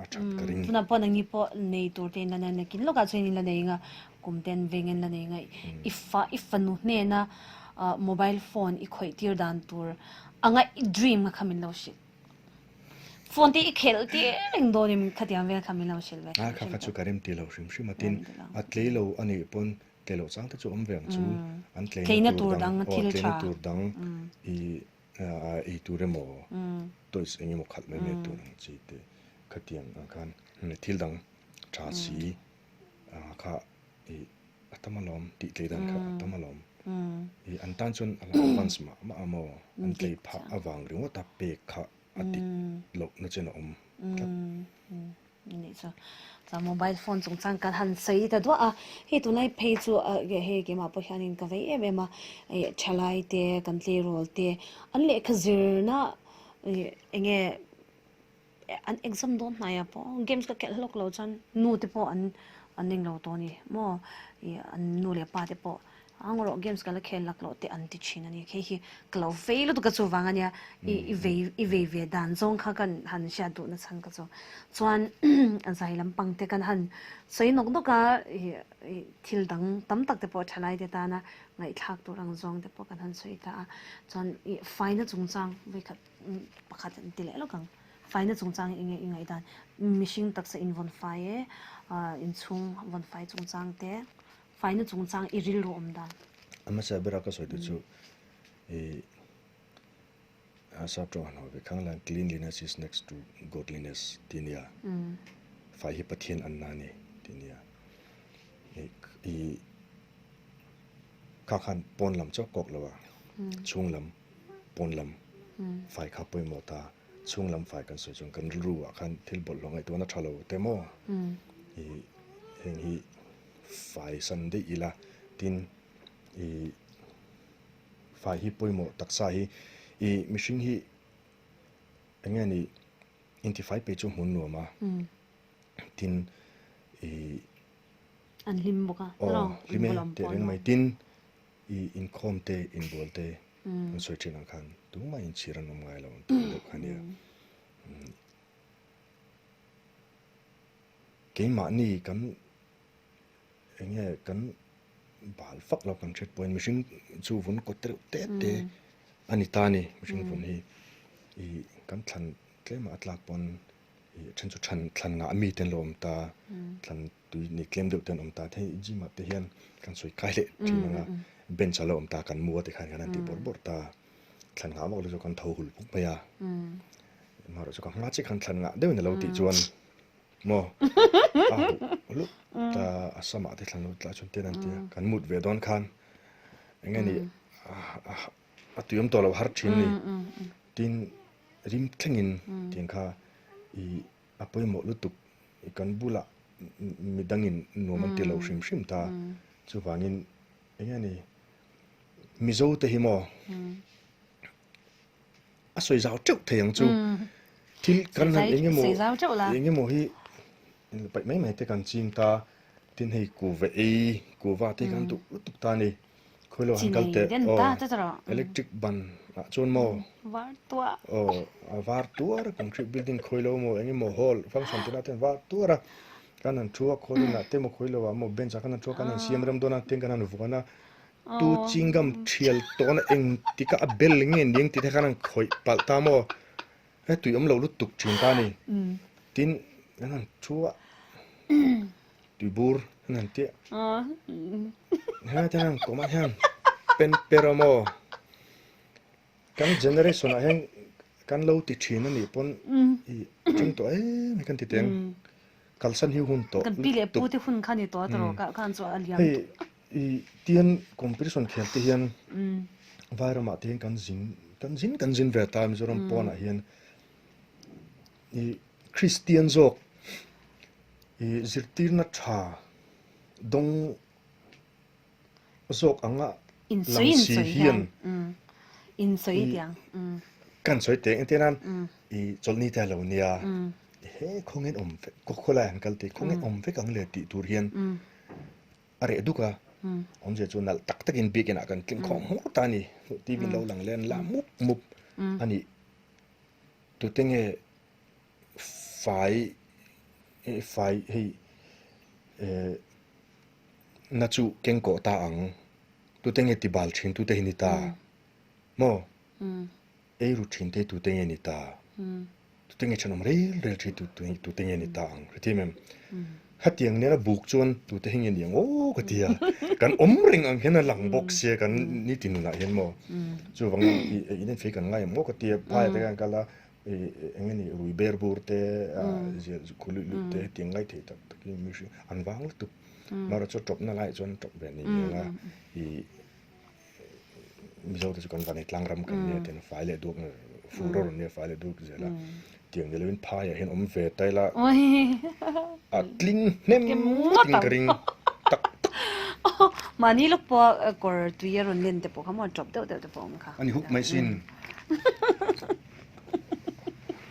a that ka ring. Tunah pawh nangni pawh nei tur te in la nei a, nakin lawkah chuan in la nei anga kum te an veng in la nei anga i fa i fanu hnena mobile phone i khawih tir dan tur anga i dream kha kha min lo hrilh. Phone te i khelh tir reng dawn em khatiang vel kha min lo hrilh ve. A kha kha chu ka rem ti lo hrim hrim a tin a tlei lo a nih pawn tlei loh chang te chu awm ve ang chu an tleina tur dang aw tleina tur dang i ei tur emaw toys eng emaw khalh mai mai tur ang chi te khatiang ang khan thil dang tha si kha i a tam alawm tih tlei dan kha a tam alawm i an tan chuan a la advance mah mah a maw an tlei phah avang ringawt a pek kha a dik loh na chen a awm tlat. Nih chu chuan mobile phone chungchang kan han sawi ta duah a, hei tunlai phei chu hei keimah pawh hianin ka vei em em a, ih thalai te kan tleirawl te an lehkha zirna ih eng nge an exam dawn hnaiah pawh games ka khelh hlawk lo chuan nu te pawh an an englo tawh a ni maw ih an nu leh pa te pawh Ang rawh games ka la khel lak loh te an ti thin a ni. Hei hi ka lo vei lutuk a chuvang a nia i i vei i vei ve dan zawng kha kan han hriat duh na chhan ka chu. Chuan a zai lampang te kan han sawi nawk nawk a i i thil dang tam tak te pawh thalai te tana ngaihthlak tur ang zawng te pawh kan han sawi ta a. Chuan i faina chungchang vawikhat pakhat an ti leh lawk ang. Faina chungchang i nge i ngaihdan mihring taksa invawn fai e inchhung vawn fai chungchang te. Faina chungchang i rilru awm dan. A hmasa bera ka sawi te chu i sap tawng han haw ve khang lan cleanliness is next to godliness tih a nia. Fai hi Pathian anna a ni tih a nia. I kha khan pawn lam chauh kawk lo a, chhung lam pawn lam fai kha pawimawh ta. Chhung lam fai kan sawi chuan kan rilru ah khan thil bawlhhlawh ngaihtuahna tha lo te maw i heng hi Fai san daih ila tin ih fai hi pawimawh taksa hi ih mihring hi eng nge ni intifai pei chu hmun nuam a tin ih An hlim bawk a aw hlim e teh reng mai tin ih inkhawm te inbual te an sawi thin ang khan tumah inchhir an awm ngai lo ang tih deuh kha nia. Keimahni kan eng nge kan bal fak lo kan hriat pawhin mihring chu vun kawt reuh te te a ni ta a ni mihring vun hi ih kan thlan tlem a tlak pawn ih then chu thlan thlan ngah mi te an lo awm ta thlan tui ni tlem deuh te an awm ta hei gym ah te hian kan sawi kai leh thin ang a bench a lo awm ta kan mu a tikhan kan han ti bawrh bawrh ta thlan ngah vak lo chu kan tho hul puk mai a amaherawhchu chu ka hma chiah khan thlan ngah deuhin a lo tih chuan Maw? A huh lup ta a samah te thlan lo tla chuan ten an ti a, kan mut ve dawn khan eng nge ni a tui awm tawh lo har thin ni. Tin rim thlengin tiang kha i a pawimawh lutuk i kan bulah midangin nuam an ti lo hrim hrim ta. Chuvangin eng nge ni Mizo te hi maw? A sawi zau teuh thei ang chu. Thil kan han eng emaw eng emaw hi paih mai mai te kan ching ta. Tin hei kuva ei kuva te hi kan duh lutuk ta a ni. Khawilo han kal teh aw electric ban ah chuan maw aw a var tuar a concrete building khawilo maw eng emaw hall function te lah te var tuar a. Kan han thu a khawlin ah te maw khawilo ah maw bench ah kan han thu a kan han siam rem dawn a tin kan han vuan a. Tu chingam thial tawhna eng tika a bel nge niang tih te khan an khawih palh ta maw? He tui awm lo lutuk thin ta a ni. Tin, kan han thu a, tui bur. An ti helai te hian kawmah hian pen per a maw kan generation ah hian kan lo ti thin a nih pawn ih a thleng tawh em hi kan ti teng kalsan hi hun tawh Kan pi leh pu te hun kha ni tawh a tawrh kah khan chu a liam hei ih tian competition khel te hian vai ramah te hian kan zin kan zin kan zin ve ta Mizoram pawnah hian ih Kristian zawk I zirtirna tha dawng zawk anga lang si hian kan sawi teh engtiang nan i chawlhni te a lo nia he khawngin awm vek khawlai an kal tih khawngin awm vek ang le tih tur hian a reh duk a awmzia chu nalh tak takin biakin ah kan tling khawm hmur ta a ni TV in lo lang leh an la mup mup a nih tute nge Fai fai hei eh na chu keng kawh ta ang tute nge ti bal thin tute hi ni ta maw ei ru thin te tute nge ni ta tute nge thenawm rel rel thin tute nge ni ta ang hrethiam em khatiang nena buk chuan tute hi nge ni ang aw ka ti a kan awm reng ang hian a lang bawk sia kan nitin nunah hian maw chuvang in fei kan ngai ang maw ka ti a phai te khan kal a Eng nge ni rui ber bur te ziah khu luih luih te hetiang ngai thei tak tak hi mihring an vang lutuk. Amaherawhchu chu tawpna laiah chuan tawp ve ni ang a ih Mizo te chu kan vanei tlang ram kan nia tiang fai leh duak fur a rawn nia fai leh duak zel a tiang ni lovin phaiah hian awm ve ta ila a tling hnem ngawt in ka ring tak tak. Mahni lawk pawh kawr tui a rawn len te pawh kha maw tawp deuh deuh te pawh a awm kha. A ni hup mai sin.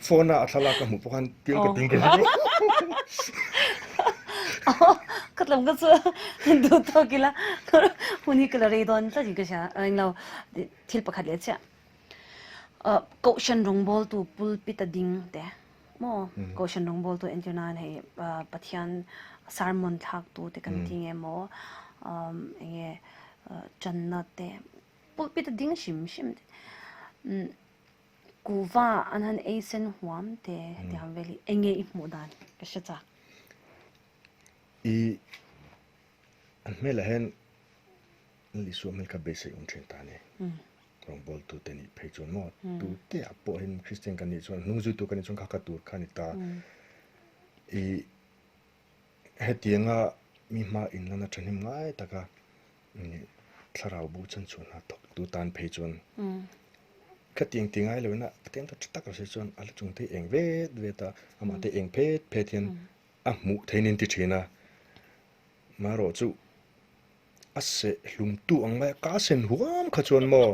Phone a a thlalak ka hmuh pawh khan piang ka ping ka hmu. Ka tlawm ka chu duh tawk ila hun hi ka la rei dawn tlat in ka hria englo thil pakhat leh chiah Kohhran rawngbawltu pulpit a ding te maw Kohhran rawngbawltu entir nan hei Pathian sermon thlak tu te kan ti nge maw enge channa te Pulpit a ding hrim hrim te kuhva an han ei sen huam te tih ang vel hi eng nge i hmuh dan ka hre chak. I an hmelah hian Isua hmel kha beisei awm thin ta a ni. Rawngbawltu te nih phei chuan maw tute ah pawh hian Kristian kan nih chuan hnung zuitu kan nih chuan kha kha tur kha a ni ta. I hetianga mi hma inlan a thahnem ngai taka Thlarau bo chan chuan a thawk tu tan phei chuan khatiang ti ngai loin a pathian tha tak a chuan a la chung te eng vet vet a amah te eng phet phet hian a hmuh theih in ti thin a marawh chu a seh hlum tu ang mai a ka sen huam kha chuan maw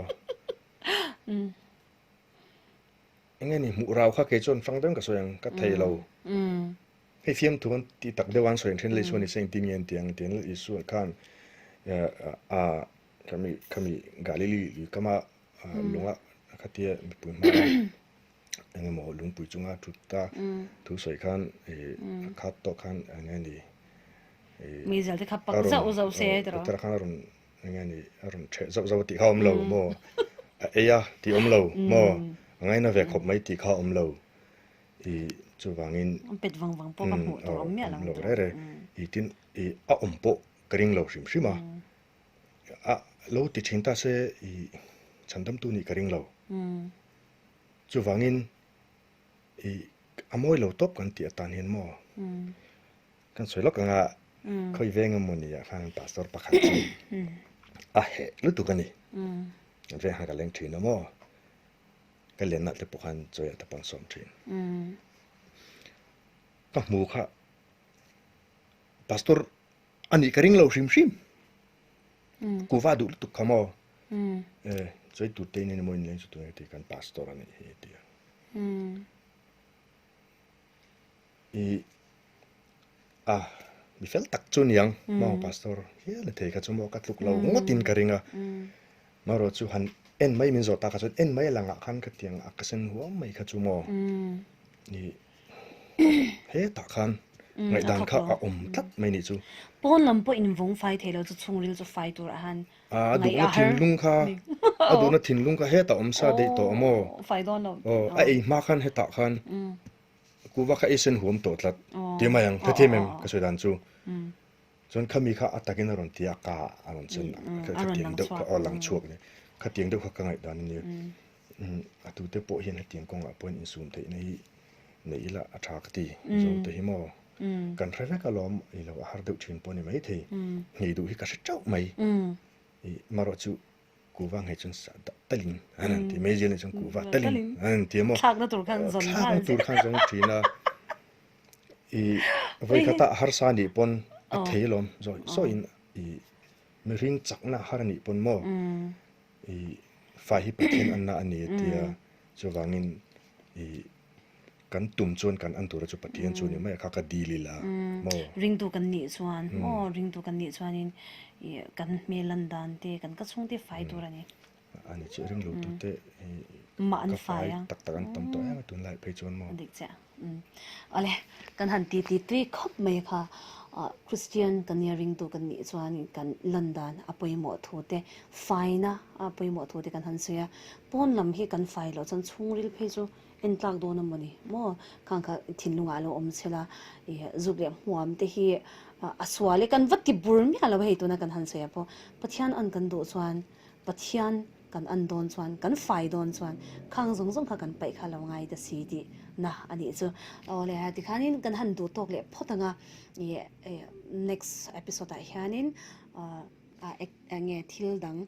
eng nge ni hmuh rau kha kei chuan fang deuhin ka sawi ang ka thei lo. Hei fiamthu an tih tak deuh a an sawi ang then leh chuan Isua engtin nge an ti ang tih an Isua khan a khami khami Galili lui kama lunga khatia mipui hma eng emaw lungpui chunga thut ta thu sawi khan a khat tawh khan eng nge ni Meizial te kha pak zauh zauh se tiraw. Petera khan a rawn eng nge ni a rawn theh zauh zauh a tih kha a awm lo maw a ei a tih a awm lo maw a ngaina ve khawp mai tih kha a awm lo. I chuvangin An pet vang vang pawh ka hmuh tur awm miah lo lo re re. I tin i a awm pawh ka ring lo hrim hrim a. A lo ti thin ta se i chhandamtu nih ka ring lo. Chuvangin i a mawi lo tawp kan tih atan hian maw kan sawi lawk anga khawi veng emaw ni ah khan pastor pakhat chu a heh lutuk a ni. Veng khan ka leng thin a maw. Ka lenah te pawh khan chawi ah te pawh an sawm thin. Ka hmu kha pastor a nih ka ring lo hrim hrim. Kuva duh lutuk kha maw. E chawi tur te in emaw in leng chu tunge ti kan pastor a nih hi a ti a. I a mi fel tak chu niang maw pastor hial a thei kha chu maw ka tluk lo ngawt in ka ring a. Marawh chu han en mai min zawh tak ah chuan en mai a langah khan khatiang a ka sen huam mai kha chu maw i hetah khan ngaihdan kha a awm tlat mai nih chu. Pawn lam pawh in vawng fai thei lo chu chhungril chu fai tur ah han A duhna thinlung kha a duhna thinlung kha hetah awm sa daih tawh maw fai dawn lo aw a ei hma khan hetah khan kuva kha ei sen huam tawh tlat ti mai ang hrethiam em ka sawi dan chu. Chuan khami kha a takin a rawn ti a, ka a rawn chen a, khatiang deuh kha aw lang chhuak ni. Khatiang deuh kha ka ngaihdan a nia. A tute pawh hian hetiang kawngah pawhin insum theihna hi nei ila a tha ka ti. Mizo te hi maw kan hre vek alawm i lo a har deuh thin pawh a ni maithei. Nghei duh hi ka hre teuh mai. I marawh chu kuva nghei chuan sah dah talin an han ti mai zel nih chuan kuva talin an han ti a maw. Thlakna tur khan zawng nghal. Thlakna tur khan zawng thin a. I vawikhat ah harsa nih pawn a thei alawm zawi zawiin i mihring chakna har anih pawn maw i fai hi Pathian anna a ni a tia chuvangin i kan tum chuan kan an tura chu Pathian chu ni mai a kha ka dil ila maw. Ringtu kan nih chuan maw ringtu kan nih chuanin i kan hmel lan dan te kan ka chhungte fai tur a ni. A ni chiah ring lo tute hi ka fai tak tak an tam tawh em a tunlai phei chuan maw. A dik chiah. Awle kan han ti ti tui khawp mai kha Christian kan nia ringtu kan nih chuan kan lan dan a pawimawh thu te faina a pawimawh thu te kan han sawi a pawn lam hi kan fai loh chuan chhungril phei chu en tlak dawn a mawni maw khang kha thinlungah a lo awm chhel a ih zuk leh hmuam te hi a sual e kan va ti bur miah lo a hei tuna kan han sawi ah pawh Pathian an kan duh chuan Pathian kan an dawn chuan, kan fai dawn chuan khang zawng zawng kha kan paih kha lo ngai ta si tih na a nih chu. Awle tikhanin kan han duh tawk leh phawt ang a, ih next episode ah hianin eng nge thil dang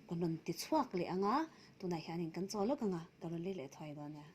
kan rawn ti chhuak leh ang a, tunah hianin kan chaw lawk ang a, ka rawn let leh thuai dawn nia.